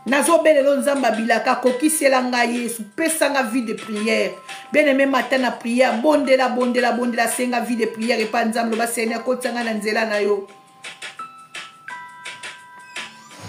Nazobelela oyo Nzambe abilaka, kokisela ngai Yesu, pesa nga vie de prière. Bien aimé, matin na prière, bondela, bondela, bondela, senga vie de prière epa Nzambe, loba Seigneur, kotisa ngai na nzela na yo.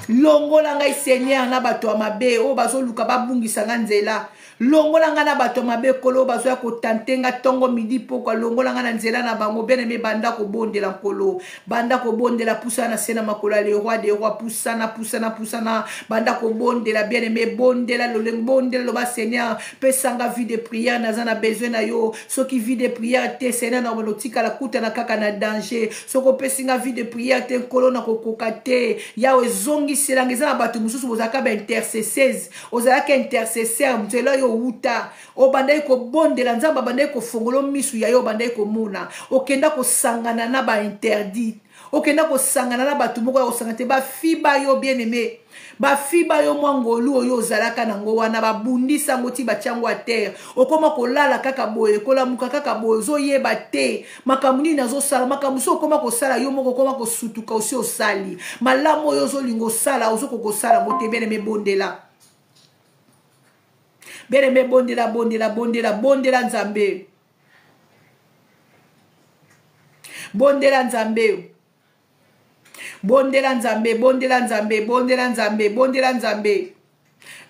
Longola ngai Seigneur na bato ya mabe oyo bazoluka babungisa ngai nzela. Longola ngai na bato ya mabe Nkolo, oyo bazoya kotante ngai ntongo midi pokwa. Longola ngai na nzela na bango. Bien aimé, banda kobondela Nkolo, banda kobondela, pusana na se na makolo ya le roi des rois, pusana, pusana, pusana, banda kobondela. Bien aimé, bondela lolenge, bondela, loba Seigneur, pesa nga vie de prière, naza na besoin na yo. Soki vie de prière te Seigneur, na kotikala kutana kaka na danger. Soki opesi nga vie de prière te Nkolo, nakokoka te. Yawe, ezongisela nga. Eza na bato mosusu bozalaka ba intercesseuse, ozalaki intercesseur, nzela yo owuta, obandaki kobondela Nzambe, abandaki kofongola misu ya yo, obandaki komona, okenda kosangana na ba interdit, okenda kosangana na bato moko ya kosangana te, bafiba yo. Bien aimé, bafiba yo mwa ngolu oyo ozalaka nango wana, babundisa yango ti batia yango a terre. Okoma kolala kaka boye, kolamuka kaka boye, ozoyeba te makambo nini nazosala. Makambo so okoma kosala yo moko, okoma kosutuka, osi osali malamu oyo ozolinga osala, ozokoka kosala yango te. Bien aimé, bondela. Bien aimé, bondela, bondela, bondela, bondela Nzambe, bondela Nzambe, bondela Nzambe, bondela Nzambe, bondela Nzambe, bondela Nzambe,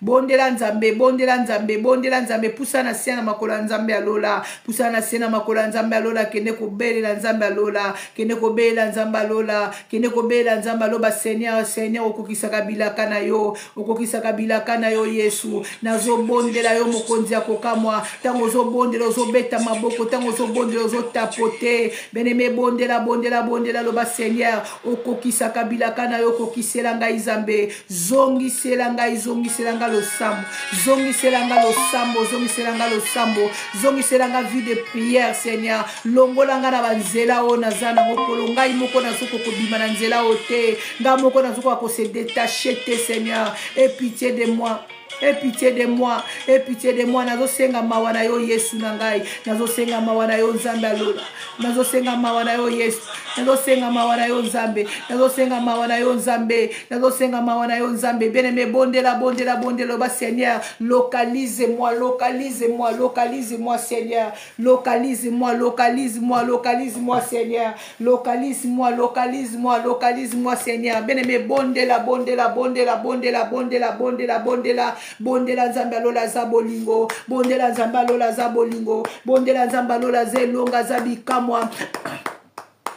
bondela Nzambe, bondela Nzambe, bondela Nzambe. Pusa na se na makolo ya Nzambe ya lola, pusa na se na makolo ya Nzambe ya lola. Kende kobelela Nzambe ya lola, kende kobelela Nzambe ya lola, kende kobelela Nzambe ya loba. Seigneur, Seigneur, okokisaka bilaka na yo, okokisaka bilaka na yo. Yesu, nazobondela yo, mokonzi ya kokamwa. Ntango ozobondela, ozobeta maboko, ntango ozobondela, ozotapote. Bien-aimé, bondela, bondela, bondela, loba Seigneur, okokisaka bilaka na yo, okokisela ngai Nzambe, zongisela ngai, zongisela ngai losambo, zongisela ngai losambo, zongisela ngai losambo, zongisela ngai vie de prière. Seigneur, longola ngai na banzela oyo naza nango. Kolo, ngai moko nazokoka kobima na nzela oyo te, ngai moko nazokoka kose détacher te. Seigneur, aie pitié de moi, aie pitié de moi, aie pitié de moi. Nazosenga mawa na yo, Yesu na ngai, nazosenga mawa na yo, Nzambe alola, nazosenga mawa na yo, Yesu, nazosenga mawa na yo, Nzambe, nazosenga mawa na yo, Nzambe, nazosenga mawa na yo, Nzambe. Bien aimé, bondela, bondela, bondela, loba Seigneur, localise moi, localise moi, localise moi, Seigneur, localise moi, localise moi, localise moi, Seigneur, localise moi, localise moi, localise moi, Seigneur. Bien aimé, bondela, bondela, bondela, bondela, bondela, bondela, bondela, bondela. Nzambe alola aza bolingo. Bondela, Nzambe alola aza bolingo. Bondela, Nzambe alola aza elonga, aza bikamwa.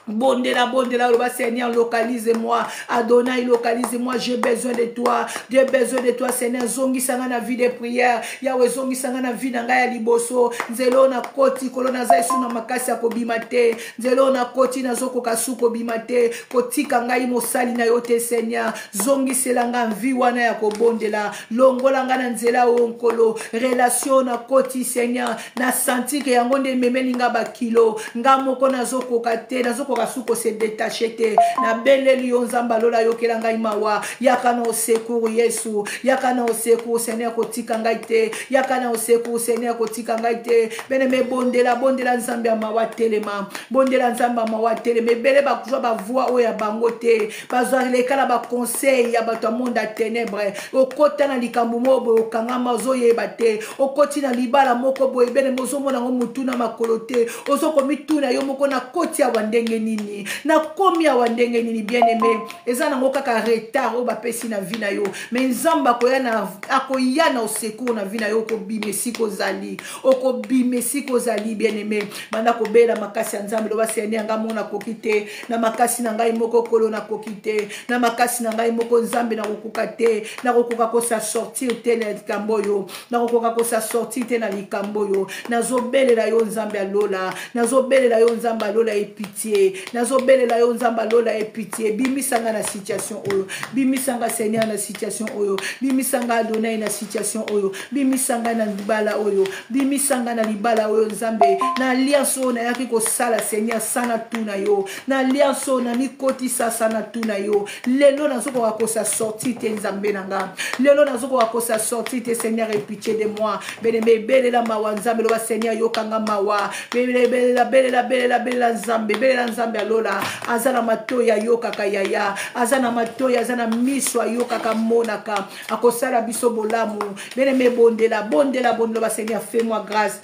Bondela, bondela, loba Seigneur, localise-moi. Adonai, localise-moi, j'ai besoin de toi, j'ai besoin de toi, Seigneur. Zongisanga na vie de prière, Yawe, zongisanga na vie na ngai ya liboso. Nzela oyo nakoti, Kolo, naza esu na makasi ya kobima te. Nzela oyo nakoti, nazokoka su kobima te. Kotika ngai mosali na yo te. Seigneur, zongisela nga vie wana ya kobondela. Longola nga na nzela oyo, Nkolo. Relation nakoti, Seigneur, na senti ke yango nde ememeli nga bakilo. Nga moko nazokoka te, nazokoka su kose détacher te. Nabeleli yo, Nzambe alola, yokela ngai mawa, yaka na secours. Yesu, yaka na secours. Seigneur, kotika ngai te, yaka na secours. Seigneur, kotika ngai te. Bien-aimé, bondela, bondela. Nzambe ya mawa, telema. Bondela, Nzambe ya mawa, telema. Ebele bakozwa bavoi oyo ya bango te, bazwa leka na baconseil ya bato ya monde ya ténèbre. Okota na likambo moko boye, okangama, ozoyeba te. Okoti na libala moko boye, bene ozomona yango motu na makolo te, ozokomituna yo moko: nakoti awa ndenge nini? Nakomi awa ndenge nini? Bien aimé, eza nango kaka retard oyo bapesi na vie na yo, mais Nzambe akoya na secours na vie na yo. Okobima esika ozali, okobima esika ozali. Bien aimé, banda kobela makasi ya Nzambe. Loba: Seigneur, nga moko nakoki te na makasi na ngai moko. Kolo, nakoki te na makasi na ngai moko. Nzambe, nakokoka te, nakokoka kosa sortir te na likambo oyo, nakokoka kosa sortir te na likambo oyo. Nazobelela yo, Nzambe alola, nazobelela yo, Nzambe alola, aie pitié. Nazobelela yo, Nzambe alola, aie pitié. Bimisanga na situation oyo, bimisanga, Seigneur, na situation oyo. Bimisanga, Adonai, na situation oyo. Bimisanga na libala oyo, bimisanga na libala oyo, Nzambe, na alliance oyo nayaki kosala. Seigneur, sana tuna yo, na alliance oyo namikotisa, sana tuna yo. Lelo nazokoka kosa sortir te, Nzambe na nga, lelo nazokoka kosa sortir te. Seigneur, aie pitié de moi. Bien-aimé, ebelela mawa Nzambe. Loba: Seigneur, yokanga mawa. Belela, belela, belela, belela Nzambe, belela Nzambe. Nzambe ya lola. Aza na matoi ayokaka yaya, aza na matoi, aza na miso ayokaka, amonaka, akosala biso bolamu. Bien-aimé, bondela, bondela, bondela ba Seigneur, fais-moi grâce.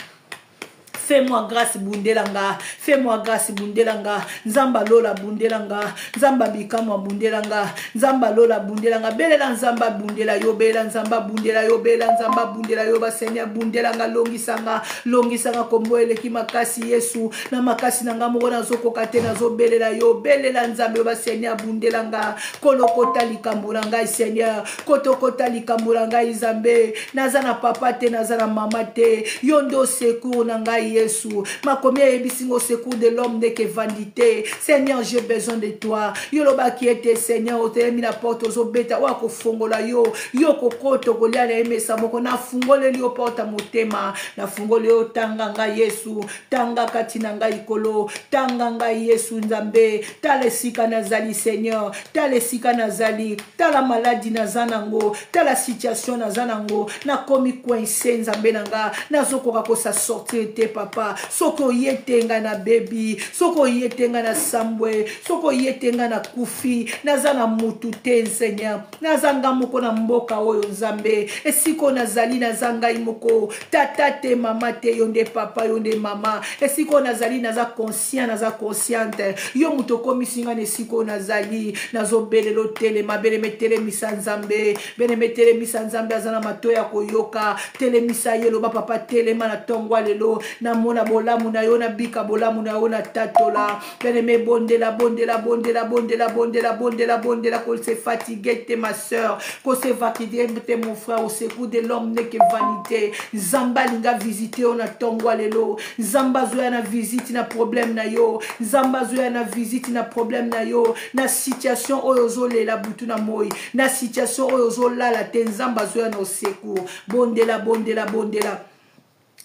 Fais-moi grâce, bundela nga. Fais-moi grâce, bundela nga. Nzamba lola, bundela nga. Nzamba bikamwa, bundela nga. Nzamba lola, bundela nga. Belela nzamba, bundela yo. Belela nzamba, bundela yo. Belela nzamba, bundela yo. Ba Seigneur, bundela nga, longisa nga. Longisa nga, kombo eleki makasi, Yesu. Na makasi na nga moko nazokoka te, nazobelela yo. Belela nzambe, ba Seigneur, bundela nga. Kolokota likambo na ngai, Seigneur. Kotokota likambo na ngai, Nzambe. Naza na papa te, naza na mama te. Yo nde au secours na ngai, Yesu. Makomi eyebisi ngo secours de l'homme n'est que vanité. Seigneur, j'ai besoin de toi. Yo lobaki ete Seigneur, otelemi na porte, ozobeta, oyo akofongola yo. Yo kokota, okolia na ye mesa moko. Nafungoleli yo porte ya motema. Nafungoli yo, tanga ngai Yesu. Tanga kati na ngai kolo. Tanga ngai Yesu Nzambe. Tala esika nazali Seigneur. Tala esika nazali. Tala maladi naza nango. Tala situation naza nango. Nakomi coincé Nzambe na nga. Nazokoka kosa sortir te papa. Soki oye te nga na baby. Soki oye te nga na sambwe. Soki oye te nga na kufi. Naza na mutu te Seigneur. Naza nga moko na mboka oyo Nzambe. Esika oyo nazali naza ngai moko. Tata te mama te, yo nde papa, yo nde mama. Esika oyo nazali naza conscient, naza consciente. Yo moto okomisi nga na esika oyo nazali. Nazobelela otelema, belema etelemisa Nzambe. Belema etelemisa Nzambe, aza na matoyi ya koyoka. Telemisa ye, loba papa telema na tongo ya lelo. Namona bolamu na yo, nabika bolamu na yo, natatola. Bien-aimé, bondela, bondela, bondela, bondela, bondela, bondela, bondela, qu'on se fatigue te ma soeur, qu'on se fatigue te mon frère, au secours de l'homme n'est que vanité. Nzambe alinga visiter yo na tongo ya lelo. Nzambe azoya na visite na problème na yo. Nzambe azoya na visite na problème na yo. Na situation oyo ozolela butu na moi. Na situation oyo ozolala te, Nzambe azoya na secours. Bondela, bondela, bondela.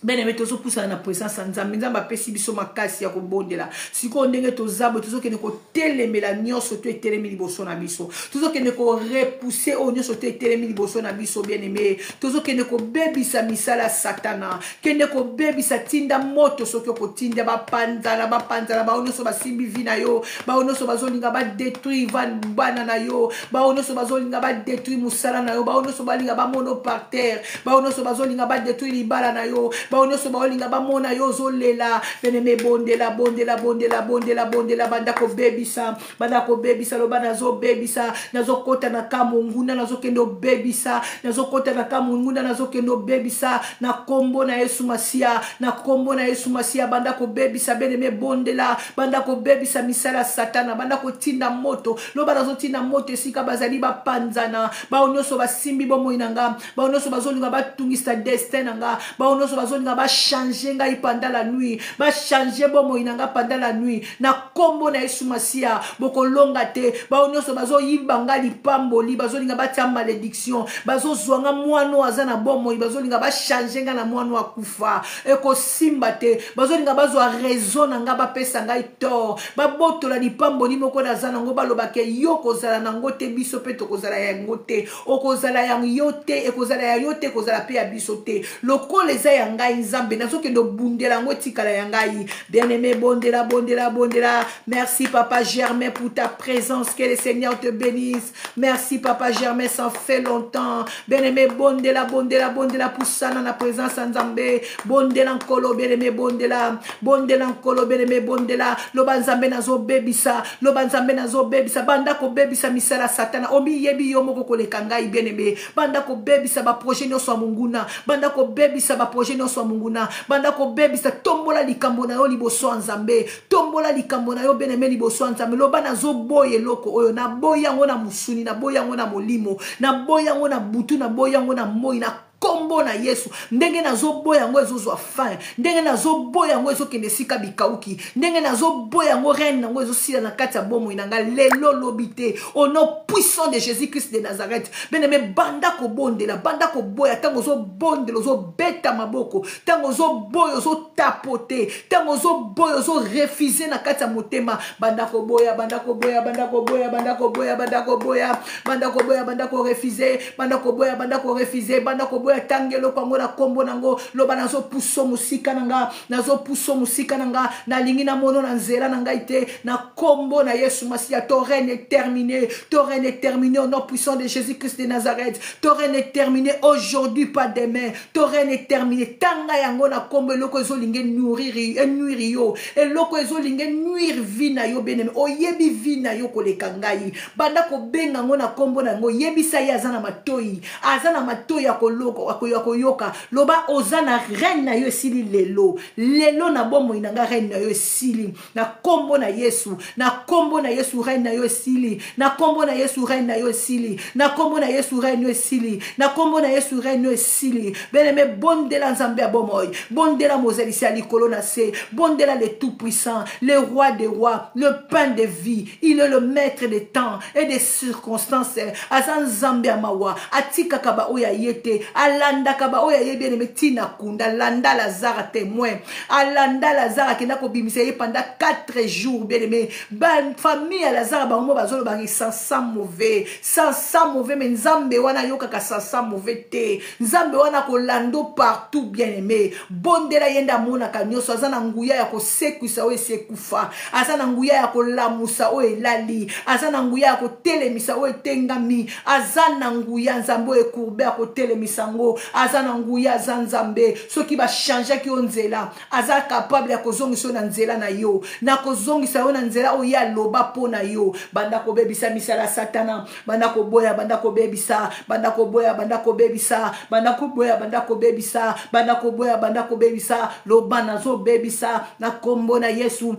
Bien-aimé, tozopusana na présence ya Nzambe. Nzambe apesi biso makasi ya kobondela. Sikoyo ndenge toza boye, tozokende kotelemela nyonso to etelemi liboso na biso. Tozokende korepousser oyo nyonso to etelemi liboso na biso. Bien-aimé, tozokende kobebisa misala ya Satana. Kende kobebisa, tinda moto soki okotinda, bapanzana, bapanzana, bao nyonso basimbi vie na yo, bao nyonso bazolinga badétruire bana na yo, bao nyonso bazolinga badétruire mosala na yo, bao nyonso balinga bamona par terre, bao nyonso bazolinga badétruire libala na yo, bao nyonso baolinga bamona yo ozolela. Bien-aimé, bondela, bondela, bondela, bondela, bondela, banda kobebisa, banda kobebisa. Loba nazobebisa, nazokota na ka monguna, nazokende obebisa, nazokota na ka monguna, nazokende obebisa na kombo na Yesu Masiya, na kombo na Yesu Masiya. Banda kobebisa, bien-aimé, bondela, banda kobebisa misala ya Satana, banda kotinda moto. Loba nazotinda moto esika bazali, bapanzana, bao nyonso basimbi bomoi na nga, bao nyonso bazolinga batungisa destin na nga, bao nyonso bazolinga bachange ngai pendant la nuit, bachange bomoi na nga pendant la nuit. Na kombo na Yesu Masiya, bokolonga te. Bao nyonso bazoyiba nga lipamboli, bazolinga batia malédiction, bazozwa nga mwana oyo aza na bomoi, bazolinga bachange nga na mwana oyo akufa, ekosimba te. Bazolinga bazwa raison na nga, bapesa ngai tort, babotola lipamboli moko naza nango, balobake yo kozala nango te, biso mpe tokozala yango te, okozala ya yo te, ekozala ya yo te, ekozala mpe ya biso te. Lokola eza ya ngai Nzambe, nazokende obundela yango, etikala ya ngai. Bien-aimé, bondela, bondela, bondela. Merci papa Germain pour ta présence, que le Seigneur te bénisse. Merci papa Germain, ça fait longtemps. Bien-aimé, bondela, bondela, bondela, pusana na présence ya Nzambe. Bondela nkolo, bien-aimé, bondela, bondela nkolo, bien-aimé, bondela. Loba Nzambe nazobebisa, loba Nzambe nazobebisa. Banda kobebisa misala Satana, omiyebi yo moko koleka ngai. Bien-aimé, banda kobebisa baprojet nyonso ya monguna, banda kobebisa baprojet nyonso ya monguna, banda kobebisa. Tombola likambo na yo liboso ya Nzambe, tombola likambo na yo, bien-aimé, liboso ya Nzambe. Loba nazoboya eloko oyo, naboyi yango na mosuni, naboyi yango na molimo, naboyi yango na butu, naboyi yango na moi, na kombo na Yesu. Ndenge nazoboya yango, ezozwa fin. Ndenge nazoboya yango, ezokende esika bikauki. Ndenge nazoboya yango, règne yango ezosila na kati ya bomoi na ngai lelo, lobi te, au nom puissant de Jésus Christ de Nazareth. Bien-aimé, banda kobondela, banda koboya. Ntango ozobondela, ozobeta maboko. Ntango ozoboya, ozotapote. Ntango ozoboya, ozorefuse na kati ya motema. Banda koboya, banda koboya, banda koboya, banda koboya, banda koboya, banda koboya, banda korefuse, banda koboya, banda korefuse, banda koboya. koboya. Tanga eloko yango na kombo na yango. Loba, nazopuso mosika na nga, nazopuso mosika na nga, nalingi namono na nzela na ngai te, na kombo na Yesu Masiya. Ton règne est terminé, ton règne est terminé au nom puissant de Jésus Christ de Nazareth. Ton règne est terminé aujourd'hui, pas demain. Ton règne est terminé. Tanga yango na kombo, eloko ezolinga enourrir, enuire yo, eloko ezolinga enuire vie na yo. Bien-aimé, oyebi vie na yo koleka ngai. Banda kobenga yango na kombo na yango. Yebisa ye, aza na matoi, aza na matoi ya koyoka. Loba, oza na règne na yo esili lelo, lelo na bomoi na nga. Règne na yo esili na kombo na Yesu, na kombo na Yesu. Règne na yo esili na kombo na Yesu. Règne na yo esili na kombo na Yesu. Règne yo esili na kombo na Yesu. Règne yo esili. Bien-aimé, bondela Nzambe ya bomoi, bondela Mozalisi ya likolo na se, bondela le tout puissant, le roi des rois, le pain de vie. Il est le maître des temps et des circonstances. Aza Nzambe ya mawa, atikaka baoyo aye te, alandaka baoyo ayebi. Bien-aimé, ntina kunda, alanda Lazare témoin, alanda Lazare, akenda kobimisa ye pendant 4 jours. Bien aimé, bafamille ya Lazare, bango mo bazolobaka ça sent mauvais, ça sent mauvais, mais Nzambe wana ayokaka ça sent mauvais te. Nzambe wana kolando partout. Bien aimé, bondela ye nde amonaka nyonso. Aza na nguya ya kosekwisa oyo esi ekufa, aza na nguya ya kolamusa oyo elali, aza na nguya ya kotelemisa oyo etengami. Aza na nguya, Nzambe oyo ecourber akotelemisa yango. Aza na nguya, aza Nzambe. Soki bachangeaki yo nzela, aza capable ya kozongisa yo na nzela na yo, na kozongisa yo na nzela oyo ye aloba mpo na yo. Banda kobebisa misala ya Satana, banda koboya, banda kobebisa, banda koboya, banda kobebisa, banda koboya, banda kobebisa, banda koboya, banda kobebisa. Loba, nazobebisa na kombo na Yesu.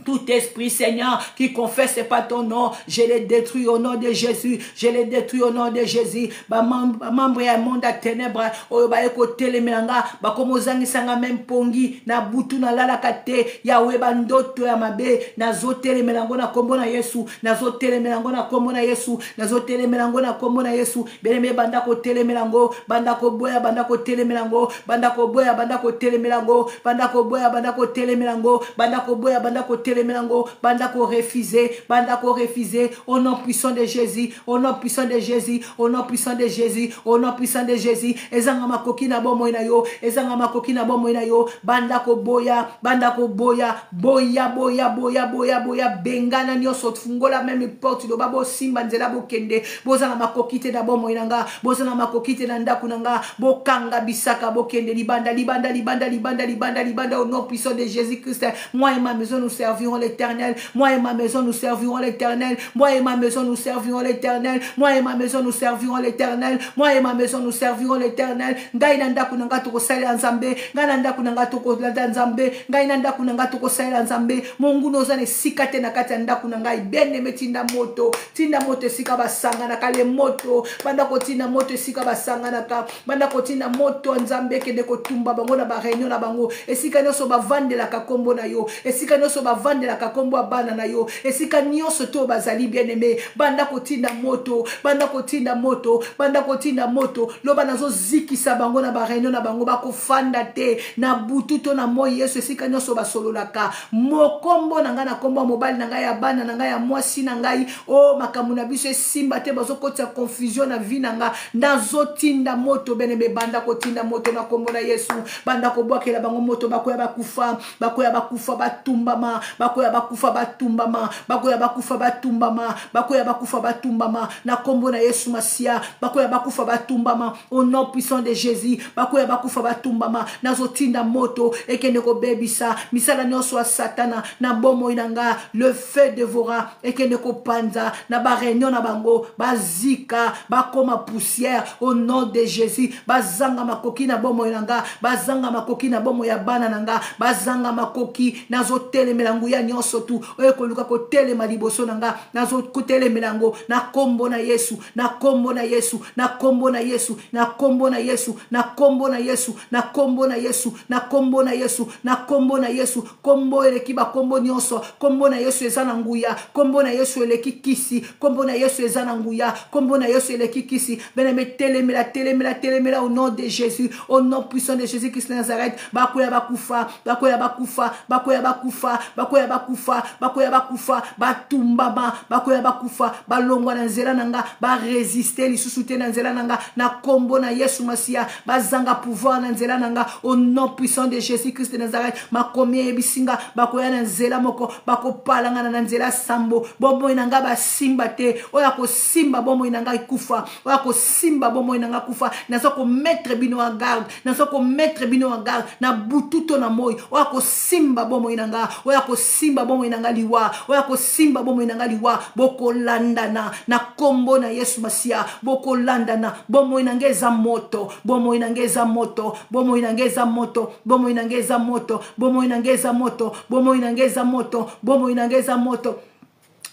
Tout esprit, Seigneur, qui confesse pas ton nom, je les détruis au nom de Jésus. Je les détruis au nom de Jésus. Ba membre ya monde ya ténèbres, oyo baye kotelemela nga, bakomozangisa nga même pongi, na butu nalalaka te. Yawe, bandoto ya mabe, nazotelemela yango na kombo na Yesu. Nazotelemela yango na kombo na Yesu. Nazotelemela yango na kombo na Yesu. Bien-aimé, banda kotelemela yango, banda koboya, banda kotelemela yango, banda koboya, banda kotelemela yango, banda koboya, banda kotelemela yango, banda koboya, banda kotelemela yango, banda korefuser, banda korefuser au nom puissant de Jésus, au nom puissant de Jésus, au nom puissant de Jésus, au nom puissant de Jésus. Ezanga makoki na bomoi na yo, ezanga makoki na bomoi na yo. Banda koboya, banda koboya, boya, boya, boya, boya, boya, bengana nyonso, fungola même porte, loba, bosimba nzela, bokende. Bozala makoki te na bomoi na nga, bozala makoki te na ndako na nga. Bokanga bisaka, bokende libanda, libanda, libanda, libanda, libanda, libanda, au nom puissant de Jésus Christ. Moi et ma maison, nous servirons l'Éternel. Moi et ma maison, nous servirons l'Éternel. Moi et ma maison, nous servirons l'Éternel. Moi et ma maison, nous servirons l'Éternel. Moi et ma maison, nous servirons l'Éternel. Ngai na ndako na nga, tokosalela Nzambe. Ngai na ndako na nga, tokolanda Nzambe. Ngai na ndako na nga, tokosalela Nzambe. Monguna oza na esika te na kati ya ndako na ngai. Bien-aimé, tinda moto, tinda moto esika basanganaka. Le moto, banda kotinda moto esika basanganaka, banda kotinda moto ya Nzambe ekende kotumba bango na baréunion na bango, esika nyonso bavandelaka nkombo na yo, esika nyonso bavandelaka nkombo ya bana na yo, esika nyonso to bazali. Bien-aimé, banda kotinda moto, banda kotinda moto, banda kotinda moto. Loba, nazozikisa bango na baréunion na bango, bakofanda te na butu to na moi. Yesu, esika nyonso basololaka mokombo na ngai, na nkombo ya mobali na ngai, ya bana na ngai, ya mwasi na ngai, o makambo na biso esimba te, bazokotisa confusion na vie na nga, nazotinda moto. Bien-aimé, banda kotinda moto na nkombo na Yesu. Banda kobwakela bango moto. Bakoya bakufa, bakoya bakufa, batumbama, bakoya bakufa, batumbama, bakoya bakufa, batumbama, bakoya bakufa, batumbama na nkombo na Yesu Masiya. Bakoya bakufa, batumbama au nom puissant de Jésus. Bakoya bakufa, batumbama. Nazotinda moto ekende kobebisa misala nyonso ya Satana na bomoi na nga. Le feu dévora ekende kopanza na baréunion na bango, bazika, bakoma poussière au nom de Jésus. Bazanga makoki na bomoi na nga, bazanga makoki na bomoi ya bana na nga, bazanga makoki. Nazotelemela nguya nyonso tu oyo ekoluka kotelema liboso na nga. Nazokotelemela yango na nkombo na Yesu, na nkombo na Yesu, na nkombo na Yesu, na nkombo na Yesu, na nkombo na Yesu, na nkombo na Yesu, na nkombo na Yesu, na nkombo na Yesu. Nkombo eleki bakombo nyonso. Nkombo na Yesu eza na nguya. Nkombo na Yesu eleki kisi. Nkombo na Yesu eza na nguya. Nkombo na Yesu eleki kisi. Bien-aimé, telemela, telemela, telemela au nom de Jésus, au nom puissant de Jésus Christ de Nazareth. Bakoya bakufa, bakoya bakufa, bakoya bakufa, bakoya. Bakwea bakufa, bakwea bakufa, batumbama, bakwea bakufa, balongwa na nzela na nga, baresiste lisusu te na nzela na nga, na kombo na Yesu Masiya, bazanga pouvoir na nzela na nga, au nom puissant de Jésus Christ de Nazareth. Makomi eyebisi nga, bakoya na nzela moko, bakopalangana na nzela sambo, bomoi na nga basimba te, oyo akosimba bomoi na nga ekufa, oyo akosimba bomoi na nga kufa. Naza komettre bino en garde, naza komettre bino en garde na butu to na moi, oyo akosimba bomoi na nga, oyo akosimba bomoi na nga liwa, oyo akosimba bomoi na nga liwa, bokolandana na kombo na Yesu Masiya, bokolandana. Bomoi na nga eza moto, bomoi na nga eza moto, bomoi na nga eza moto, bomoi na nga eza moto, bomoi na nga eza moto, bomoi na nga eza moto, bomoi na nga eza moto,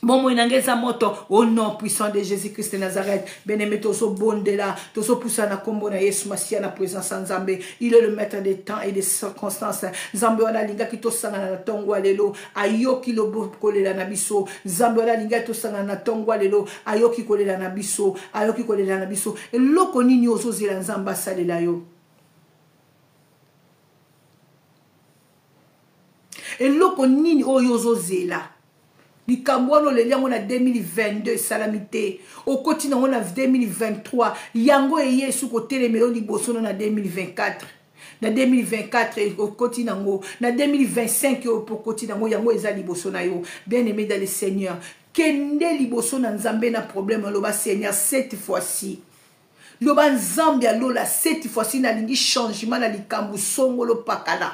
bomoi na ngai eza moto, au nom puissant de Jésus Christ de Nazareth. Bien-aimé, tozobondela, tozopusa na kombo na Yesu Masiya na présence ya Nzambe. Il est le maître des temps et des circonstances. Nzambe wana alingaki tosangana na ntongo ya lelo, ayoki lobo kolela na biso. Nzambe wana alingaki tosangana na ntongo ya lelo, ayoki kolela na biso, ayoki kolela na biso. Eloko nini ozozela Nzambe asalela yo? Eloko nini oyo ozozela? Likambo wana oleli yango na 2022, esalami te, okoti nango na 2023, yango eye esu kotelemela yo liboso no na 2024. Na 2024 okoti nango, na 2025 oyo mpo okoti nango, yango eza liboso na yo. Bien aimé dans le Seigneur, kende liboso na Nzambe na problème, oloba Seigneur, cette fois-ci, loba Nzambe ya lola, cette fois-ci nalingi changement na likambo songolo pakala.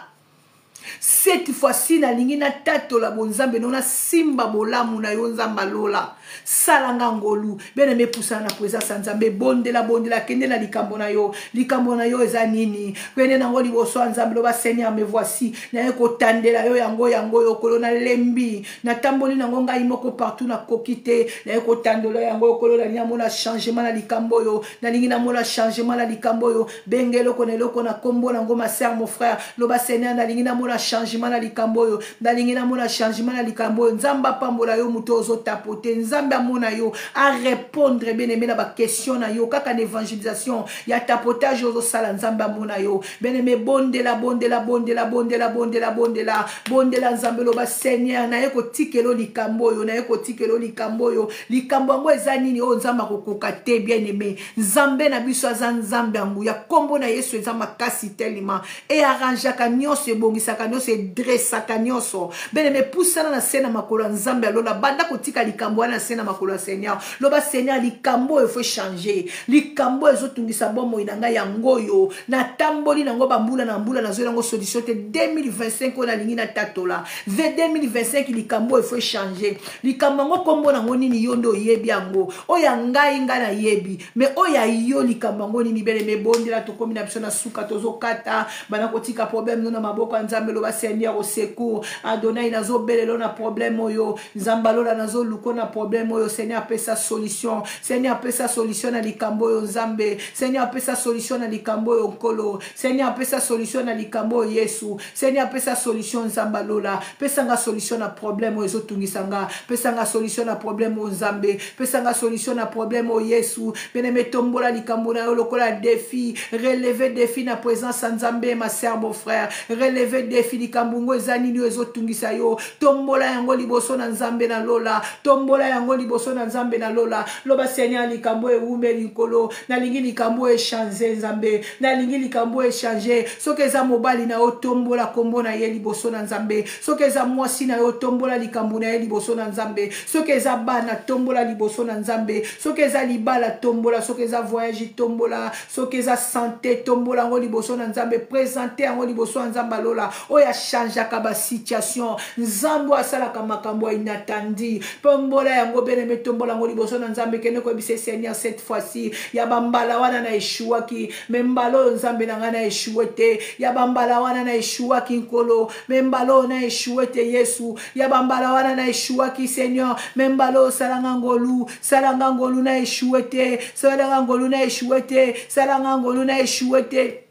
Cette fois-ci nalingi natatola bonzambe no, nasimba bolamu na yo. Nzambe alola, salanga ngolu. Bien-aimé, pusana na présence ya Nzambe, bondela, bondela, kende na likambo na yo. Likambo na yo eza nini? Kende nango liboso ya Nzambe, loba Seigneur, me voici, naye kotandela yo yango, yango yo kolo, nalembi, natamboli nango ngai moko partout, nakoki te, naye kotandola yango okolo, nalingi namona changement na likambo oyo, nalingi namona changement na likambo oyo. Benga eloko na eloko na kombo nango, ma sœur, mon frère, loba Seigneur, nalingi namona changement na likambo oyo, nalingi namona changement na likambo oyo. Nzambe apambola yo, moto ozotapote, Nzambe amona yo, arépondre, bien aimé, na baquestion na yo kaka na évangélisation ya tapotage ozosala. Nzambe amona yo, bien aimé, bondela, bondela, bondela, bondela, bondela, bondela, bondela Nzambe, loba Seigneur, naye kotikela likambo oyo, naye kotikela likambo oyo. Likambo yango eza nini oyo Nzambe akokoka te? Bien aimé, Nzambe na biso aza Nzambe ya nguya. Nkombo na Yesu eza makasi telema, earrangeaka nyonso, ebongisaka nyonso, edressaka nyonso. Bien-aimé, pusana na se na makolo ya Nzambe alola, banda kotika likambo wana na se na makolo ya Seigneur. Loba Seigneur, likambo oyo faut changer, likambo oyo ezotungisa bomoi na ngai, yango oyo natamboli nango bambula na mbula, nazweli yango solution te. 2025 oyo nalingi natatola v 2025, likambo oyo faut changer. Likambo yango nkombo nango nini? Yo nde oyebi yango. Oyo ya ngai, ngai nayebi, mais oyo ya yo, likambo yango nini? Bien-aimé, bondela, tokomi na biso na suka, tozokata. Bana kotika problème no na maboko ya Nzambe. Loba Seigneur, au secours, Adonai, nazobelelo na problème oyo. Nzambe alola, nazoluko na problème oyo. Seigneur, apesa solution. Seigneur, apesa solution na likambo oyo. Nzambe, Seigneur, apesa solution na likambo oyo. Nkolo, Seigneur, apesa solution na likambo oyo. Yesu, Seigneur, apesa solution. Nzambe alola, pesanga solution na problème oyo ezotungisa nga, pesanga solution na problème oyo. Nzambe, pesanga solution na problème oyo. Yesu. Bien-aimé, tombola likambo na yo lokola défi, releve défi na présence ya Nzambe. Ma sœur, mon frère, releve défi. Likambo ngo eza nini oyo ezotungisa yo? Tombola yango liboso na Nzambe na lola, tombola yango liboso na Nzambe na lola. Loba Seigneur, likambo ewumeli, Nkolo, nalingi likambo oyo echanger. Nzambe, nalingi likambo oyo echanger. Soki eza mobali na yo, tombola kombo na ye liboso na Nzambe. Soki eza mwasi na yo, tombola likambo na ye liboso na Nzambe. Soki eza bana, tombola liboso na Nzambe. Soki eza libala, tombola. Soki eza voyage, tombola. Soki eza santé, tombola yango liboso na Nzambe. Présente yango liboso ya Nzambe alola, oyo achangeaka basituation, Nzambe oyo asalaka makambo ya inattendu. Tombola yango, bien-aimé, tombola yango liboso na Nzambe. Kende koyebisa Seigneur, cette fois-ci, ya bambala wana na eshuwaki, mais mbala oyo, Nzambe na ngai, na échoué te. Ya bambala wana na eshuwaki, Nkolo, mais mbala oyo na échoué te. Yesu, ya bambala wana na eshuwaki, Seigneur, mais mbala oyo salanga ngolu, salanga ngolu, na échoué te, salanga ngolu, na échoué te, salanga ngolu, na échoué te.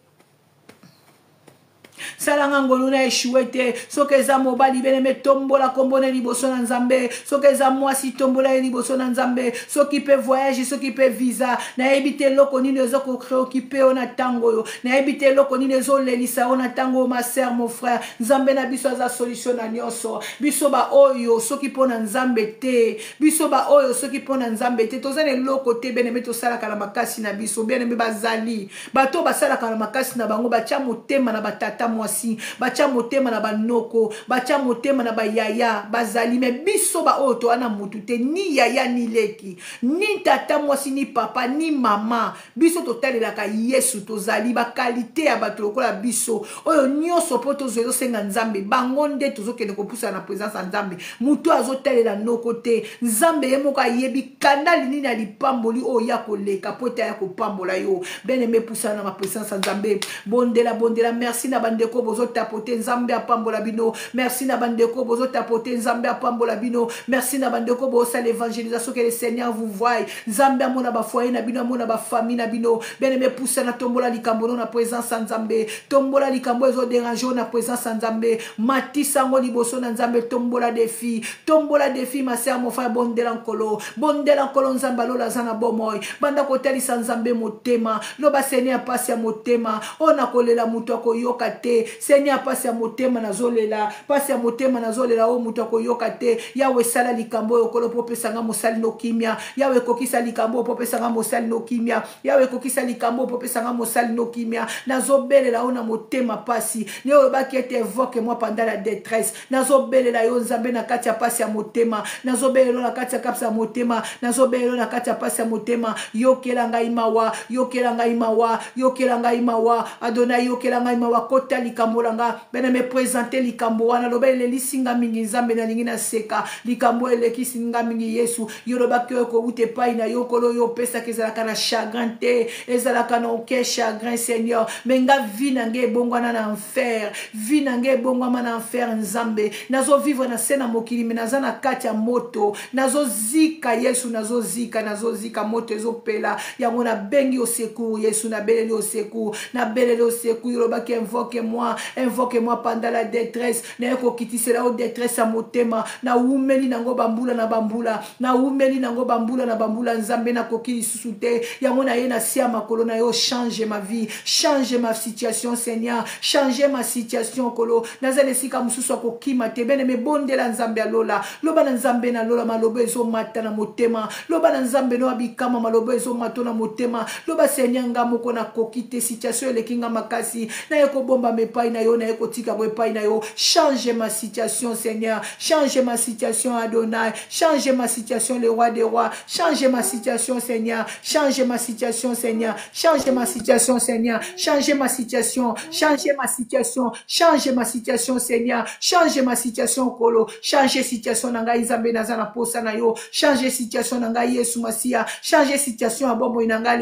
Sala nga ngolu na échouer te. Soki eza mobali bien-aimé, tombola kombo na liboso na Nzambe. Soki eza mwasi, tombola ye liboso na Nzambe. Soki pe voyage, soki pe visa, nayebi te eloko nini ezo ko préoccuper yo na ntango oyo, nayebi te eloko nini ezolelisa yo na ntango oyo, ma sœur, mon frère. Nzambe na biso aza solution na nyonso. Biso baoyo soki mpo na Nzambe te, biso baoyo soki mpo na Nzambe te, toza na eloko te, bien-aimé. Tosalaka na makasi na biso, bien-aimé. Bazali bato oyo basalaka na makasi na bango, batya motema na batata mwasi, batya motema na banoko, batya motema na bayaya, bazali. Mais biso baoyo toya na mutu te, ni yaya, ni leki, ni tata mwasi, ni papa, ni mama, biso totalelaka Yesu. Tozali baqualité ya bato lokola biso oyo nyonso, mpo tozwa ezosenga Nzambe. Bango nde tozokende kopusana na présence ya Nzambe. Motu azotalela noko te, Nzambe ye moko ayebi kandali nini ya lipamboli oyo ya koleka mpo ete aya kopambola yo. Bien-aimé, pusana na maprésence ya Nzambe, bondela, bondela. Merci na bandeko bozotapote, Nzambe apambola bino. Merci na bandeko bozotapote, Nzambe apambola bino. Merci na bandeko bozosala évangélisation, que le Seigneur vous voie. Nzambe amona bafoyer na bino, amona bafamille na bino. Bien-aimé, pusana, tombola likambo no na présence ya Nzambe. Tombola likambo ezodéranger yo na présence ya Nzambe, matisa yango liboso na Nzambe. Tombola défi, tombola défi, ma sœur, mon frère. Bondela Nkolo, bondela Nkolo. Nzambe alola aza na bomoi. Banda kotalisa Nzambe motema. Loba: Seigneur, pasi ya motema oyo nakolela, moto akoyoka te. Seigneur, pasi ya motema nazolela, pasi ya motema nazolela oyo, moto akoyoka te. Yawe, esala likambo oyo, Nkolo, mpo opesanga mosali no kimia. Yawe, ekokisa likambo oyo mpo opesanga mosali no kimia. Yawe, ekokisa likambo oyo mpo opesanga mosali no kimia. Nazobelela oyo na motema pasi ne. Olobaki ete: "Invoque moi pendant la détresse." Nazobelela yo, Nzambe, na kati ya pasi ya motema. Nazobelela yo na kati ya pasi ya motema. Nazobelela yo na kati ya pasi ya motema. Yokela ngai mawa, yokela ngai mawa, yokela ngai mawa. Adonai, yokela ngai mawa. Kota likambo na nga. Bien-aimé, présente likambo wana. Loba: elelisi nga mingi, Nzambe, nalingi naseka. Likambo elekisi nga mingi. Yesu, yo lobaki oyo kowuta epai na yo, Nkolo, oyo opesaka ezalaka na chagrin te, ezalaka na aucun chagrin, Seigneur. Mais nga, vie na ngai ebongwana na enfer, vie na ngai ebongwama na enfer. Nzambe, nazovivre na se na mokili, mais naza na kati ya moto, nazozika. Yesu, nazozika, nazozika, moto ezopela. Yango nabengi au secours. Yesu, nabeleli au secours, nabeleli au secours. Olobaki: "Invoque moi, invoque moi pendant la détresse." Naye kokitisela yo détresse ya motema. Nawumeli nango bambula na bambula, nawumeli nango bambula na bambula. Nzambe, nakoki lisusu te. Yango naye na se ya makolo na yo. Change ma vie, change ma situation, Seigneur, change ma situation. Kolo, naza na esika mosusu akokima te. Bien-aimé, bondela Nzambe ya lola. Loba na Nzambe na lola, maloba ezomata na motema. Loba na Nzambe no abikama, maloba ezomata na motema. Loba: Seigneur, nga moko nakoki te, situation eleki nga makasi. Naye kobombama epai na yo, naye kotika yango epai na yo. Change ma situation, Seigneur, change ma situation. Adonai, change ma situation. Le roi des rois, change ma situation. Seigneur, change ma situation. Seigneur, change ma situation. Seigneur, change ma situation, change ma situation, change ma situation. Seigneur, change ma situation. Kolo, change situation na ngai. Nzambe, naza na posa na yo. Change situation na ngai, Yesu Masiya. Change situation ya bomoi na ngai,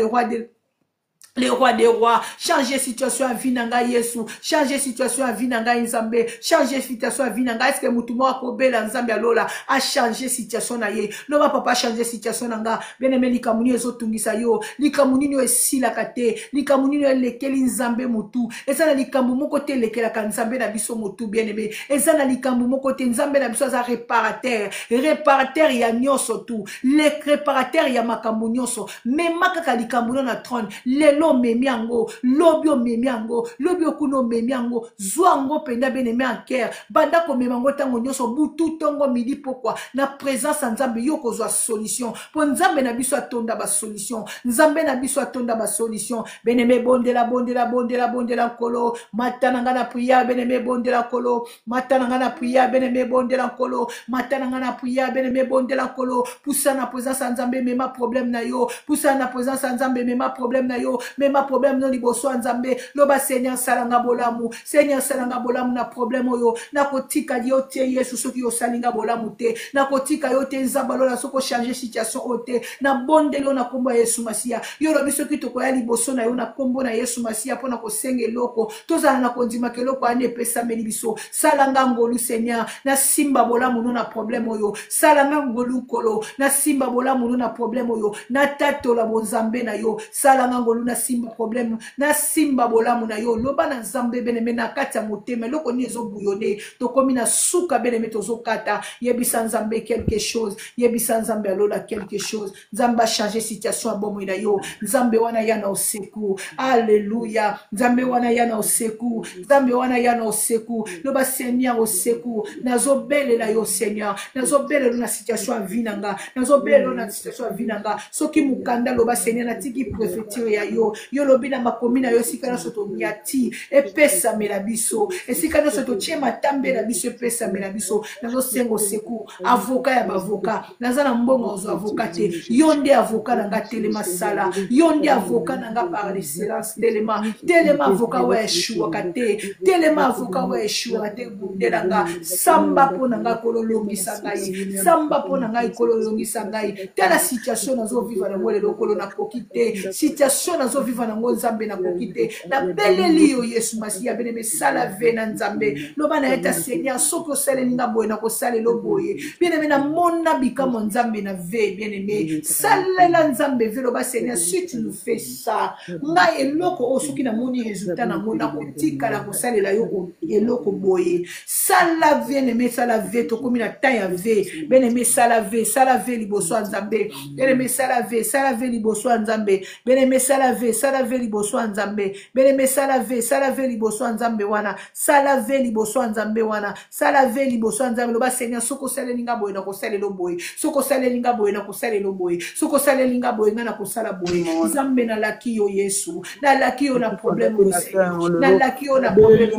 le roi des rois. Change situation ya vie na ngai, Yesu. Change situation ya vie na ngai, Nzambe. Change situation ya vie na ngai. Est-ce mutu moko akobela Nzambe alola achange situation na ye? Loba: Papa, change situation na nga. Bien aimé, likambo nini ezotungisa yo? Likambo nini oyo esilaka te? Likambo nini oyo elekeli Nzambe motu? Eza na likambo moko te elekelaka Nzambe na biso motu. Bien aimé, eza na likambo moko te. Nzambe na biso aza réparateur, réparateur ya nyonso, tu le réparateur ya makambo nyonso. Mema kaka likambo no na trône. Lelo omemi yango, lobi omemi yango, lobi okuna omemi yango. Zwa yango mpenza, bien-aimé, en cœur. Banda komema yango ntango nyonso, butu, ntongo, midi, pokwa, na présence ya Nzambe. Yo kozwa solution, mpo Nzambe na biso atonda basolution. Nzambe na biso atonda basolution. Bien-aimé, bondela, bondela, bondela, bondela Nkolo. Mata na ngai na prière. Bien-aimé, bondela Nkolo. Mata na ngai na prière. Bien-aimé, bondela Nkolo. Mata na ngai na prière. Bien-aimé, bondela Nkolo. Pusa na présence ya Nzambe, mema problème na yo. Pusa na présence ya Nzambe, mema problème na yo, mema problème no liboso ya Nzambe. Loba: Seigneur, salanga bolamu. Seigneur, salanga bolamu na problème oyo. Nakotika yo te, Yesu, soki osalinga bolamu te. Nakotika yo te, Nzambe alola, soki ochange situation oyo te. Nabondeli yo na nkombo ya Yesu Masiya. Yo olobi soki tokoya liboso na yo na nkombo na Yesu Masiya mpo na kosenga eloko, tozala na kondimaka eloko wana epesameli biso. Salanga ngolu, Seigneur, nasimba bolamu no na problème oyo. Salanga ngolu, Nkolo, nasimba bolamu no na problème oyo, natatola bonzambe na yo. Salanga ngolu. nasimba problème, nasimba bolamu na yo. Loba na Nzambe, bien-aimé, na kati ya motema eloko nini ezobouillonner. Tokomi na suka, bien-aimé, tozokata. Yebisa Nzambe quelque chose, yebisa Nzambe alola quelque chose. Nzambe achange situation ya bomoi na yo. Nzambe wana ya na oseku, alleluya. Nzambe wana ya na oseku, Nzambe wana ya na oseku. Loba Seigneur, oseku, nazobelela yo Seigneur, nazobelela na situation ya vie na nga, nazobelela na situation ya vie na nga. Soki mokanda, loba Seigneur, natiki préfecture ya yo. Yo lobi na makomi na yo, esika nyonso tonyati epesamela biso, esika nyonso totie matambe na biso epesamela biso. Nazosenga oseku, avocat ya baavocat. Naza na mbongo ozwa avocat te, yo nde avocat na nga. Telema, sala, yo nde avocat na nga par l'excellence. Telema, telema, avocat oyo eshuwaka te. Telema, avocat oyo eshuwaka te. Bundela nga, samba mpo na ngai, kololongisa ngai. Samba mpo na ngai, kololongisa ngai. Tala situation nazovivre nango lelo, Kolo, nakoki te. Situation nazovivre nango, Nzambe, nakoki te. Nabeleli yo, Yesu Masiya. Bien-aimé, sala vœu na Nzambe. Loba na ye ta Seigneur, soki osaleli nga boye, nakosalela boye. Bien-aimé, namona bikamwa Nzambe na vœu. Bien-aimé, salela Nzambe vœu. Loba Seigneur, si tu nous fais ça, ngai eloko oyo, soki namoni résultat nango, nakotikala kosalela yo eloko boye. Sala bien-aimé, sala vœu. Tokomi na temps ya vœu. Bien-aimé, sala vœu, sala vœu liboso ya Nzambe. Bien-aimé, sala vœu, sala vœu liboso ya Nzambe. Bien-aimé, sala vœu, sala vœu liboso ya Nzambe. Bien-aimé, sala vœu, sala vœu liboso ya Nzambe wana. Sala vœu liboso ya Nzambe wana, sala vœu liboso ya Nzambe. Loba Seigneur, soki osaleli nga boye, nakosalela boye. Soki osaleli nga boye, nakosalela boye. Soki osaleli nga boye, nga nakosala boye. Nzambe, nalaki yo, Yesu, nalaki yo na problème oyo. Seigneur, nalaki yo na problème,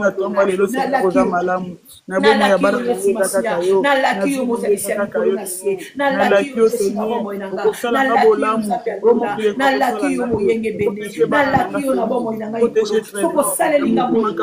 nalaki yo malamu na bomoi ya bana Yesu Masiya, nalaki yo mozalisi ya likolo na se, nalaki yo Yesu na bomoi na nga, nalaki yo Nzambe ya lola, nalaki yo moyengebene, nalaki yo na bomoi na ngai. Nkolo, soki osaleli nga boye,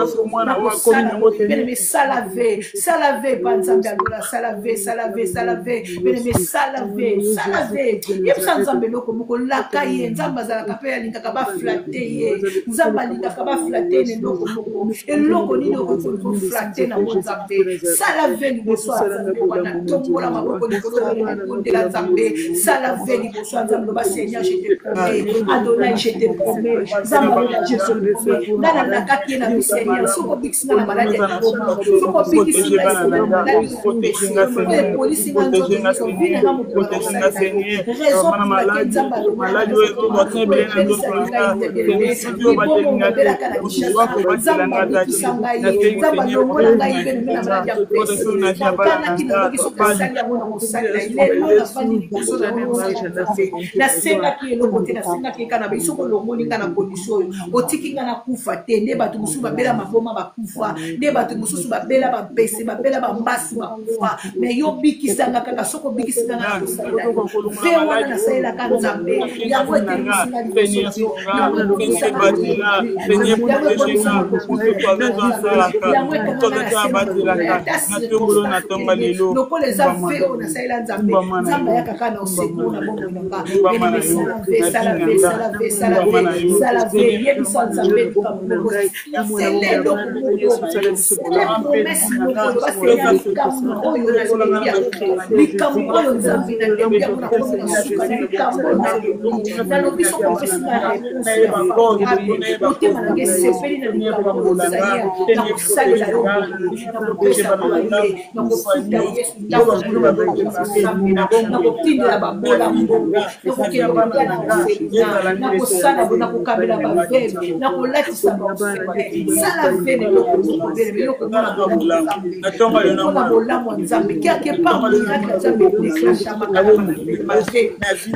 nakosala boye. Bien-aimé, sala vœu, sala vœu pa Nzambe ya lola. Sala vœu, sala vœu, sala vœu. Bien-aimé, sala vœu, sala vœu. Yebisa Nzambe eloko moko, laka ye. Nzambe azalaka mpe alingaka baflatter ye. Nzambe alingaka baflatter na eloko moko. Eloko nini okoki koflatter nango Nzambe? Sala vœu liboso ya Nzambe wana. Tombola maboko likolo, bondela Nzambe. Sala vœu liboso ya Nzambe. Loba Seigneur, je te promets. Adonai, je te promets. Nzambe aloba, je te promets. Nga nalakaki ye na bi Seigneur, soki obikisi nga na maladi ya liboma, soki obikisi ngai na maladi oyo epolisi nga nzoto nyonso, vie na nga mobimba nakosalela yo. Raison pour laquelle Nzambe alobelisaki ngai te, bien-aimé, libomo obelaka na Kinshasa, Nzambe abikisa ngai, Nzambe alongola ngai, bien-aimé, na maladi ya pesi. Nakanaki, nalobaki, soki asali yango, nakosalela ye. Lelo nafandi liboso na yo, Nzambe, nasengaki eloko te. Nasengaki eka na bai, soki olongoli nga na condition oyo, otiki nga nakufa te nde bato mosusu babela maboma bakufa, nde bato mosusu babela bampese, babela bambasu bakufa, mais yo bikisanga kaka. Soki obikisi nga, nga nakosalela yo. Vœu wana nasalelaka Nzambe, yango etelemisi nga liboso na yo, yango ekomisaka, yango ekomisaka, yango ekanganga na se ata circonstance lokola eza vœu oyo nasalela Nzambe. Nzambe ayaka kaka na osecours na bomoi na nga. Bien-aimé, sala vœu, sala vœu, sala vœu, sala vœu, sala vœu. Yebisa Nzambe likambo moko, sele eloko moko, sele promesse moko. Loba Seigneur, likambo oyo nalembi yango, likambo oyo Nzambe nalembi yango, nakomi na suka na likambo oyo nalobi. Nalobi soki opesi nga réponse ya favorable, motema na nga esepeli na likambo oyo, Seigneur, nakosalela yo boye, nakopesa boye, nakofuta Yesu ndako, nakosambela, nakotindela babola mbongo, nakokende kolia na orphelinat, nakosala boye, nakokabela baveuve, nakolatisa baorphelin. Sala vœu na eloko moko, bien-aimé. Eloko mona bolamu Nzambe, mona bolamu ya Nzambe. Quelque part miracle ya Nzambe edéclenchamaka na bavœu.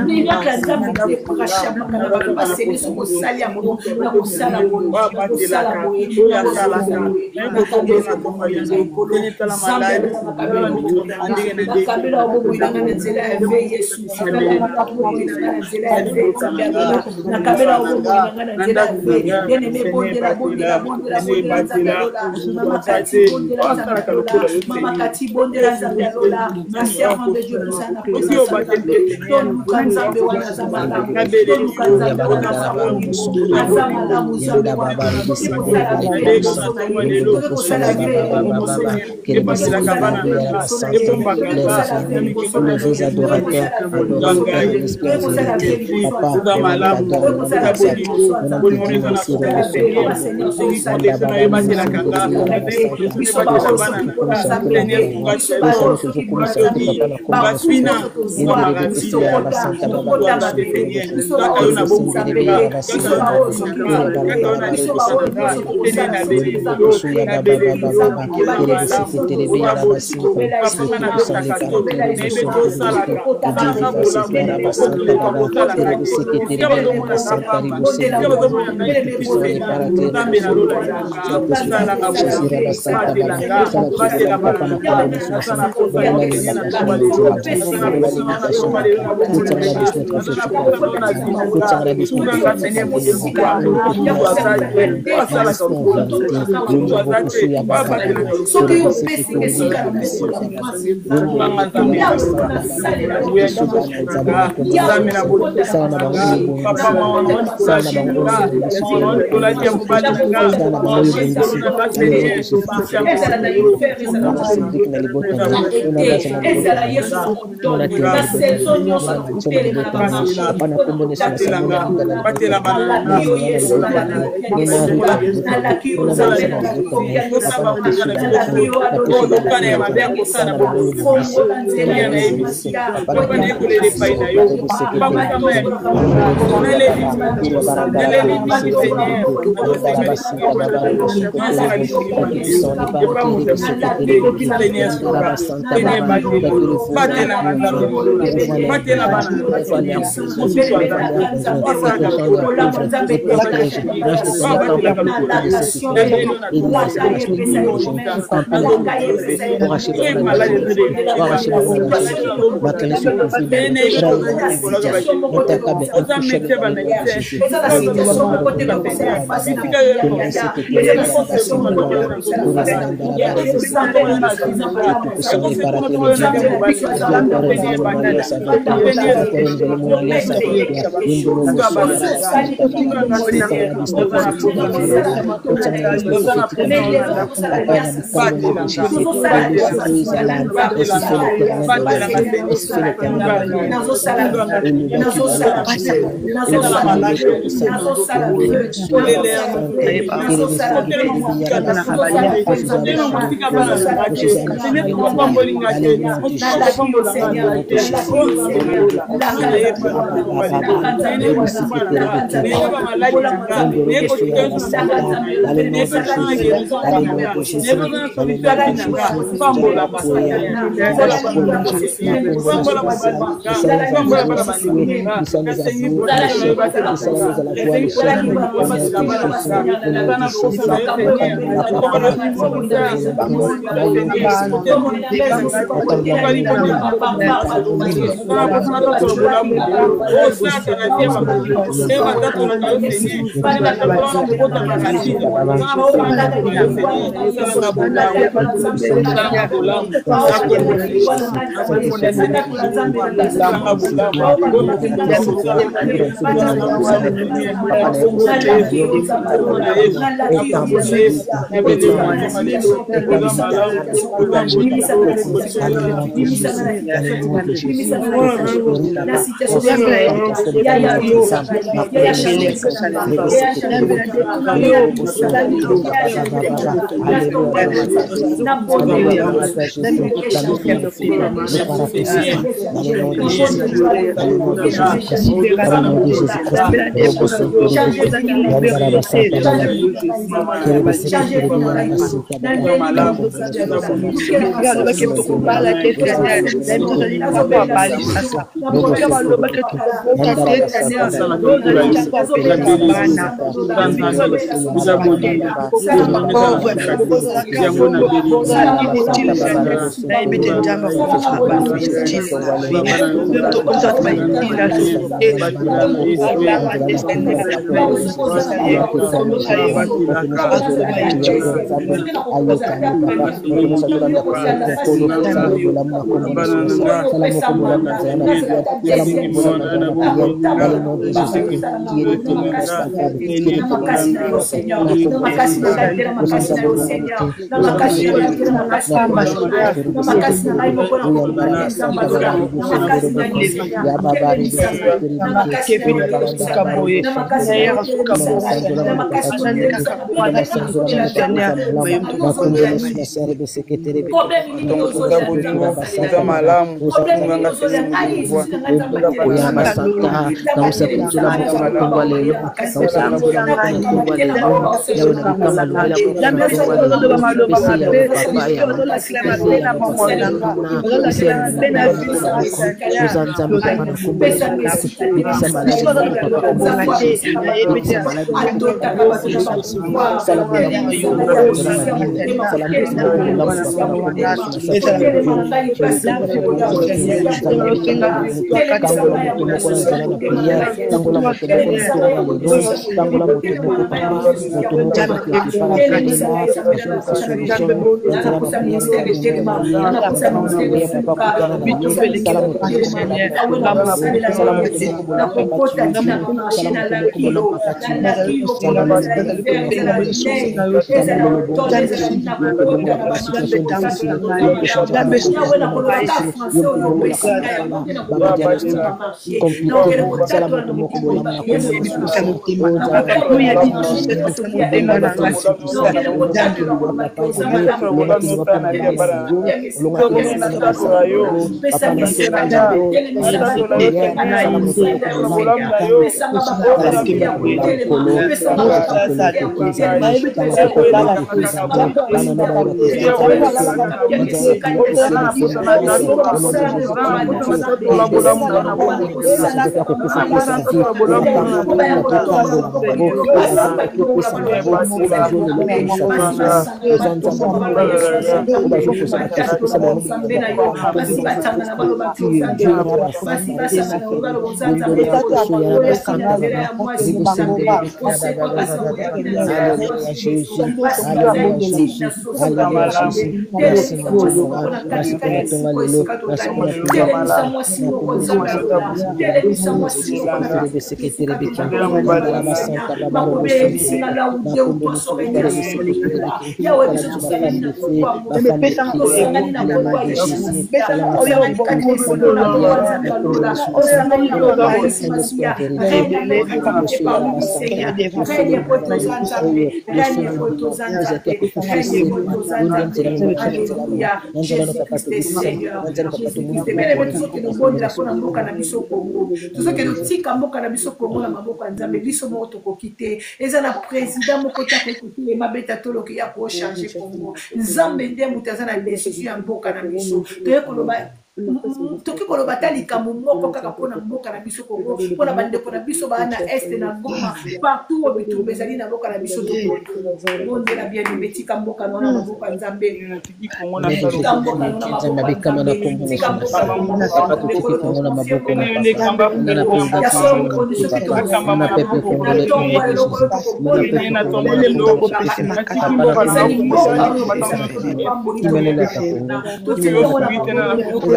Miracle ya Nzambe edéclenchamaka na bato basenge. Soki osali yango, nakosala boye, nakosala boye, nakosala boye. Nakabela bomoi na ngai, Nkolo Nzambe, nakabela bomoi na ngai na nzela ya vœu. Yesu, nakabela bomoi na ngai na nzela ya vœu. Nzambe ya lola, nakabela bomoi na ngai na nzela ya vœu. Bien-aimé, bondela, bondela, bondela, bondela Nzambe ya lola. Mama Kati, bondela Nzambe ya lola. Mama Kati, bondela Nzambe ya lola. Na servant de Dieu, tosala na présence ya Nzambe. Toluka Nzambe wana aza malamu, toluka Nzambe wana aza bolingo, aza malamu. Nzambe wana, tokoki kosala vœu liboso na ye, tokoki kosala vœu liboso na ye, tokoki kosala vœu liboso na ye, tokoki kosala vœu liboso na ye, tokoki kosala vœu liboso na ye, tokoki kosala vœu liboso ya Nzambe, tokoki kosala Bolingo, bolingo eza na suka te, Seigneur. Nasengi protection na yo ebatelaka nga, nasengi protection na yo ebatela bana na nga, Seigneur. Sunga Chelo, Baswina, Mamarasi, mosusu aza te, Seigneur. Kaka yo na bomoi na nga, kaka yo na vie na nga, kaka yo na libota na nga, Seigneur. Nabeleli yo, nabeleli yo, oza malamu, oza bolingo. Papa, nga nabetaka tolo, nayebi ete osalaka, osalaka bolamu okoleka kosalaka te. Esika bazomona nga pamba, esika bazomona ngai inutile, Seigneur, Nzambe na lola, yaka osalanga bolamu, batela nga, batela bana na nga. Naza na posa yo, Seigneur, na ntongo lelo. Naza na posa na yo na ntongo lelo na bomoi na nga. Naza na posa na yo na vie na nga. Sunga nga, Seigneur, modèle mokwa mosusu aza te oyo asalaka lokola yo, mosusu aza te oyo abatelaka lokola yo. Sunga nga, Nzambe na lola, na nguya nyonso na nga, Nzambe na bolingo na nga. Papa, mawa na likolo ya vie na nga, mawa na likolo ya vie ya mobali na nga, mawa na likolo na nga, Seigneur. boye Seigneur asuka oza malamu onganga Tozokende otika mboka na biso Kongo na maboko ya Nzambe. Biso moko tokoki te, eza na président moko te akoki kotelema beta toloki ya kochange Kongo. Nzambe nde moto aza na décision ya mboka na biso. Toye koloba, toki koloba ata likambo moko kaka mpona mboka na biso Kongo, mpona bandeko na biso baa na este, na Goma, partout oyo bitumba ezali na mboka na biso. Tobondela bien aimé, tika mboka na maboko ya Nzambe, tika mboka na maboko ya Nzambe, tika mboka na maboko ya solo. Mokonzi, soki na ntongo ya eloko ezali mboka oyo totika na maboko.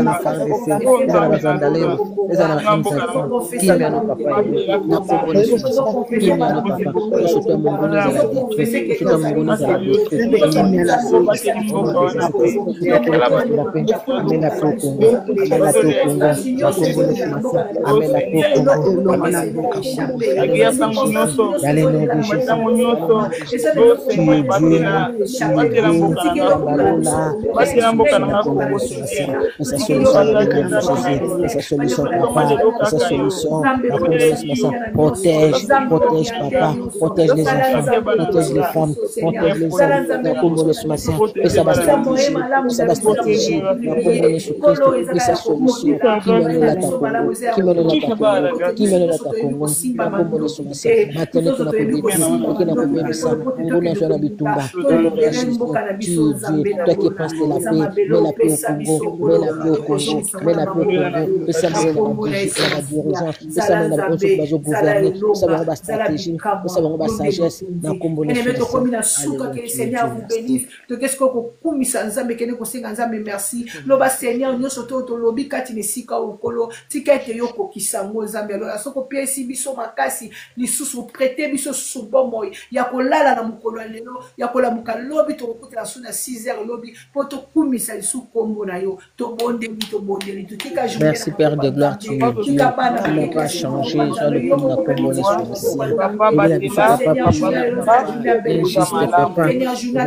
Protège, protège papa, protège les enfants, protège les femmes, protège les hommes. Na kombo na Yesu Masiya, pesa ba stratégie, pesa ba stratégie. Na kombo na Yesu Kristo, pesa solution. Kimia elata Kongo, kimia elata Kongo, kimia elata Kongo. Na kombo na Yesu Masiya, matene na kodétruire, oke na kobebisa, ngona azwa na bitumba. Au nom de Jésus, tu es Dieu, toi qui es prince de la paix, mets la paix au Congo, mets la paix au Congo, mets la paix au Congo. Pesa mayele na ba dirigeant, pesa mayele na baoyo bazo gouverner, pesa bango ba stratégie, pesa bango ba sagesse na kombo na Yesu. Tokomi na suka. Que le Seigneur vous bénisse. Tokesi kokumisa Nzambe, kende kosenga Nzambe merci. Loba: Seigneur, nyonso to tolobi kati na esika oyo, Nkolo, tika ete yo kokisa yango. Nzambe alola, soki opesi biso makasi lisusu, prêter biso susu bomoi ya kolala na mokolo ya lelo, ya kolamuka lobi, tokokutana su na 6 heures lobi mpo tokumisa lisusu nkombo na yo. Tobondeli. tobondeli totika journée Merci Père de gloire, tu es Dieu, tu n'as pas changé, sois le comme na kombo na Yesu Masiya. Lobi na biso papa prière injuste papa,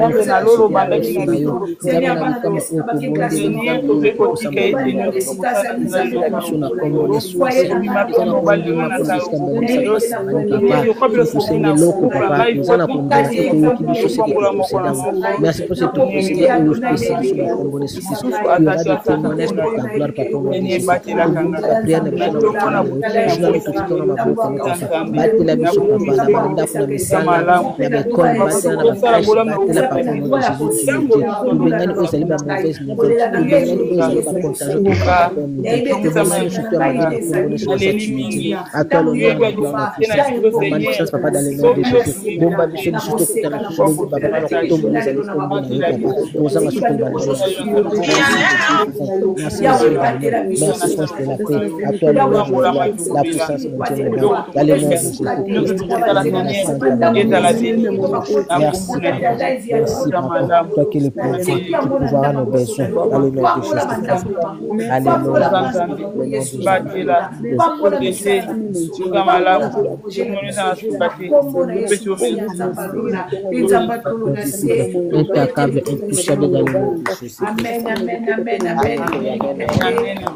obongisa biso mpe na miso na yo. Nzambe na likama oyo tobondeli Nzambe oyo tokosa mabondeli na biso. Batela biso na kombo na Yesu Masiya. Toza na kondima mpona bisika mbala misato basangani papa. Soki tosengi eloko papa, toza na kondima te toyoki biso seke toposeda yango. Merci pour cette opportunité oyo opesi biso na kombo na Yesu Christ. Il y aura des témoignages pour ta gloire, papa, au nom de Jésus. Tobongisa prière na biso na makila na yo. Journée totika na maboko na yo papa. Batela biso papa na bandako na misala na baekole, batela na bacrèche, batela papa au nom de Jésus tu es Dieu. Tobengani oyo ezali ba mauvaise nouvelle, tobengani oyo ezali ba contagion tokata po midi, tobengani surtout ya mabe na kombo na Yesu Masiya tu es Dieu. À toi l'honneur, la gloire, la puissance, la magnificence papa dans le nom de Jésus. Bomba biso lisusu tokutana lisusu lobi papa mpona kotombola ezali kombo na yo papa. Kozanga soki koloba na Jésus. Merci Merci Monsieur le Merci Prince de la paix. À toi l'honneur, la gloire, la puissance, mon Dieu, mon roi. Dans le nom de Jésus-Christ. Merci Papa. Merci Papa. Toi qui le pourvois, tu pourvoiras nos besoins. Dans le nom de Jésus-Christ. Alléluia. Le nom de Jésus. Implacable, intouchable dans le nom de Jésus. Amen, amen, amen, amen.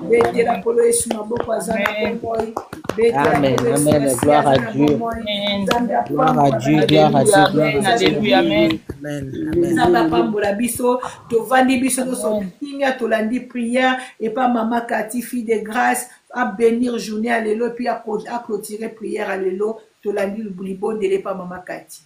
Betela Nkolo Yesu maboko aza na bomoi. Betela Amen, Nkolo Yesu amen. Masiya Gloire aza à na Dieu. bomoi. Nzambe Gloire à apambola Dieu, gloire à Dieu, gloire à Dieu. Alléluia, amen. Amen, amen. Nzambe apambola biso, tovandi biso nyonso kimia, tolandi prière epa mama Kati, fille de grâce, abénir journée ya lelo epuis aclôturer prière ya lelo. Tolandi libondeli epa mama Kati.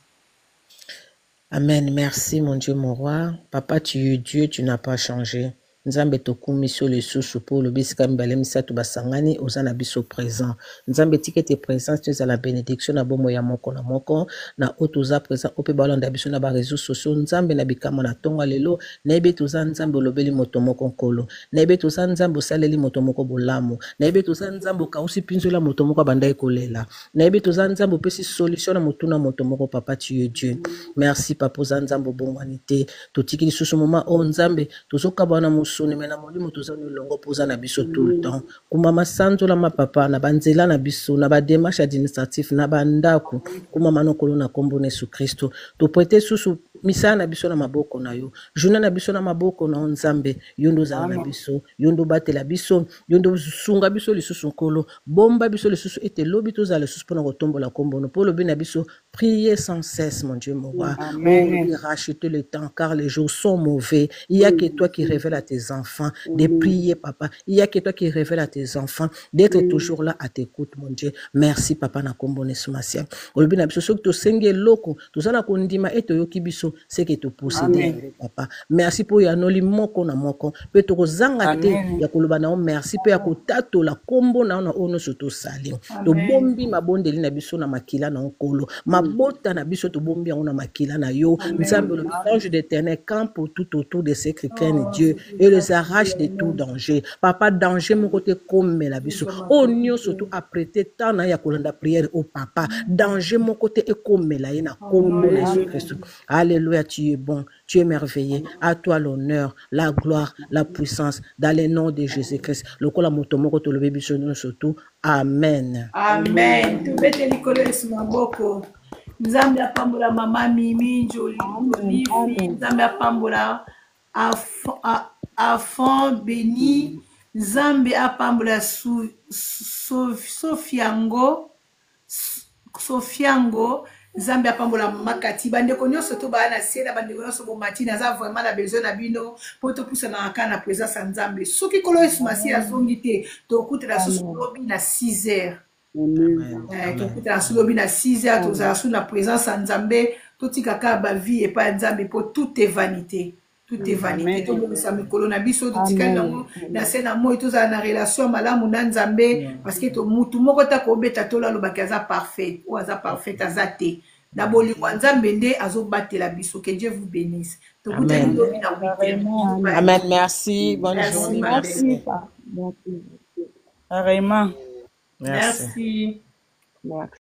Amen. Merci, mon Dieu, mon roi. Papa, tu es Dieu, tu n'as pas changé. Nzambe tokumisi yo lisusu mpo olobi esika mibale misato basangani oza na biso présent. Nzambe tika ete présence to ezala bénédiction na bomoi ya moko na moko na oyo toza présent oyo mpe balanda biso na ba réseaux sociaux. Nzambe na bikamwa na ntongo ya lelo nayebi ete oza Nzambe olobeli moto moko nkolo. Nayebi ete oza Nzambe osaleli moto moko bolamu. Nayebi ete oza Nzambe okausi mpinzoli ya moto moko abandaki kolela. Nayebi ete oza Nzambe opesi solution na motuna moto moko papa tu es Dieu. Merci papa oza Nzambe obongwani te. Totiki lisusu moma oyo Nzambe tozokabwana na mosuni me na molimo toza na elongo mpo oza na biso tout le temps. Kumama sanzolama papa na banzela na biso na bademarche administratif na bandako kumama na nkolo na nkombo na Yesu Kristo. Toprete susu misala na biso na maboko na yo, journée na biso na maboko na yo Nzambe. Yo nde ozala na biso, yo nde obatela biso, yo nde osunga biso lisusu nkolo, bomba biso lisusu ete lobi tozala lisusu mpona kotombola nkombo no, mpo olobi na biso priez sans cesse, mon Dieu, mon roi. Amen. Oh, racheter le temps, car les jours sont mauvais. Il n'y a que toi qui révèle à tes enfants de prier, papa. Il n'y a que toi qui révèle à tes enfants d'être toujours là à tes côtés, mon Dieu. Merci, papa, na kombo na Yesu Masiya. Olobi na biso soki tosengi eloko, toza na kondima ete oyoki biso, seke toposede yango, papa. Merci mpo oyanoli moko na moko, mpe tokozanga te ya koloba na yo merci mpe ya kotatola kombo na yo na oyo nyonso tosali. Tobombi mabondeli na biso na makila na nkolo, mabota na biso tobombi yango na makila na yo. Nzambe olobi l'ange d'éternel campe tout autour de ceux qui craignent Dieu et les arrache de tout danger. Papa, danger moko te komela biso oyo nyonso to aprete temps na ye ya kolanda prière o papa, danger moko te ekomela ye na kombo na Yesu Kristo. Alléluia, tu es bon, tu es merveilleux. À toi l'honneur, la gloire, la puissance, dans le nom de Jésus-Christ. Lokola moto moko tolobi biso nyonso tu. Amen. Amen. Tobete likolo Yesu maboko. Nzambe apambola mama Mimi Njoli Olivi. Nzambe apambola Afon Beni. Nzambe apambola Sofiango. Sofiango. Nzambe apambola mama Kati. Bandeko nyonso to baa na se na bandeko nyonso bomati, naza vraiment na besoin na bino mpo topusanaka kaka na présence ya Nzambe. Soki Nkolo Yesu Masiya azongi te, tokutana susu lobi na 6 heures. Tokutana susu lobi na 6 heures, tozala susu na présence ya Nzambe. Totika kaka ba vie epai ya Nzambe mpo tout est vanité. Tout est vanité. Tobongisa mikolo na biso, totikali nango na se na moi, tozala na relation malamu na Nzambe, parce que mutu moko ta kobeta tolo alobaki aza parfait, oyo aza parfait aza te. Na bolingo ya Nzambe nde azobatela biso. Que Dieu vous bénisse. Tokutani lobi na 8 heures. Amen. Merci. Bonne Merci, journée. ma belle. Merci. Vraiment. Merci. Merci. Merci.